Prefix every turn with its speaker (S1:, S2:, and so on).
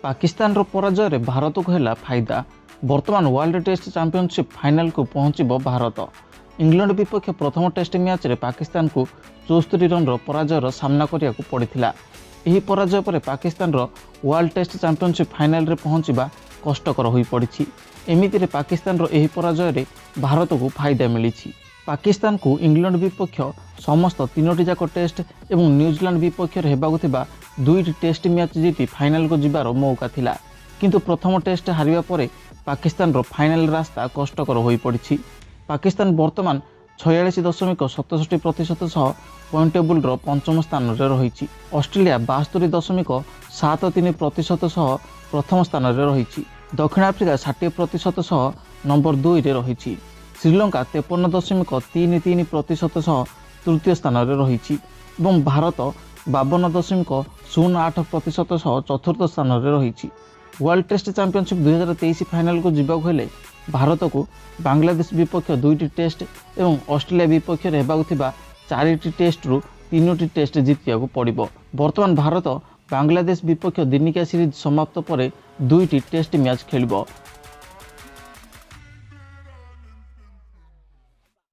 S1: ପାକିସ୍ତାନର ପରାଜୟରେ ଭାରତକୁ ହେଲା ଫାଇଦା। ବର୍ତ୍ତମାନ ୱାର୍ଲଡ ଟେଷ୍ଟ ଚାମ୍ପିଅନସିପ୍ ଫାଇନାଲକୁ ପହଞ୍ଚିବ ଭାରତ। ଇଂଲଣ୍ଡ ବିପକ୍ଷ ପ୍ରଥମ ଟେଷ୍ଟ ମ୍ୟାଚ୍ରେ ପାକିସ୍ତାନକୁ 74 ରନ୍ର ପରାଜୟର ସାମ୍ନା କରିବାକୁ ପଡ଼ିଥିଲା। ଏହି ପରାଜୟ ପରେ ପାକିସ୍ତାନର ୱାର୍ଲଡ ଟେଷ୍ଟ ଚାମ୍ପିଅନସିପ୍ ଫାଇନାଲରେ ପହଞ୍ଚିବା କଷ୍ଟକର ହୋଇପଡ଼ିଛି। ଏମିତିରେ ପାକିସ୍ତାନର ଏହି ପରାଜୟରେ ଭାରତକୁ ଫାଇଦା ମିଳିଛି। ପାକିସ୍ତାନକୁ ଇଂଲଣ୍ଡ ବିପକ୍ଷ ସମସ୍ତ ତିନୋଟି ଯାକ ଟେଷ୍ଟ ଏବଂ ନ୍ୟୁଜିଲାଣ୍ଡ ବିପକ୍ଷରେ ହେବାକୁ ଥିବା ଦୁଇଟି ଟେଷ୍ଟ ମ୍ୟାଚ୍ ଜିତି ଫାଇନାଲକୁ ଯିବାର ମଉକା ଥିଲା। କିନ୍ତୁ ପ୍ରଥମ ଟେଷ୍ଟ ହାରିବା ପରେ ପାକିସ୍ତାନର ଫାଇନାଲ ରାସ୍ତା କଷ୍ଟକର ହୋଇପଡ଼ିଛି। ପାକିସ୍ତାନ ବର୍ତ୍ତମାନ 46.67% ସହ ପଏଣ୍ଟ ଟେବୁଲର ପଞ୍ଚମ ସ୍ଥାନରେ ରହିଛି। ଅଷ୍ଟ୍ରେଲିଆ 72.73% ସହ ପ୍ରଥମ ସ୍ଥାନରେ ରହିଛି। ଦକ୍ଷିଣ ଆଫ୍ରିକା 60% ସହ ନମ୍ବର 2ରେ ରହିଛି। ଶ୍ରୀଲଙ୍କା 53.33% ସହ ତୃତୀୟ ସ୍ଥାନରେ ରହିଛି ଏବଂ ଭାରତ 52.08% ସହ ଚତୁର୍ଥ ସ୍ଥାନରେ ରହିଛି। ୱାର୍ଲଡ ଟେଷ୍ଟ ଚାମ୍ପିଅନସିପ୍ 2023 ଫାଇନାଲକୁ ଯିବାକୁ ହେଲେ ଭାରତକୁ ବାଂଲାଦେଶ ବିପକ୍ଷ ଦୁଇଟି ଟେଷ୍ଟ ଏବଂ ଅଷ୍ଟ୍ରେଲିଆ ବିପକ୍ଷରେ ହେବାକୁ ଥିବା ଚାରିଟି ଟେଷ୍ଟରୁ ତିନୋଟି ଟେଷ୍ଟ ଜିତିବାକୁ ପଡ଼ିବ। ବର୍ତ୍ତମାନ ଭାରତ ବାଂଲାଦେଶ ବିପକ୍ଷ ଦିନିକିଆ ସିରିଜ୍ ସମାପ୍ତ ପରେ ଦୁଇଟି ଟେଷ୍ଟ ମ୍ୟାଚ୍ ଖେଳିବ।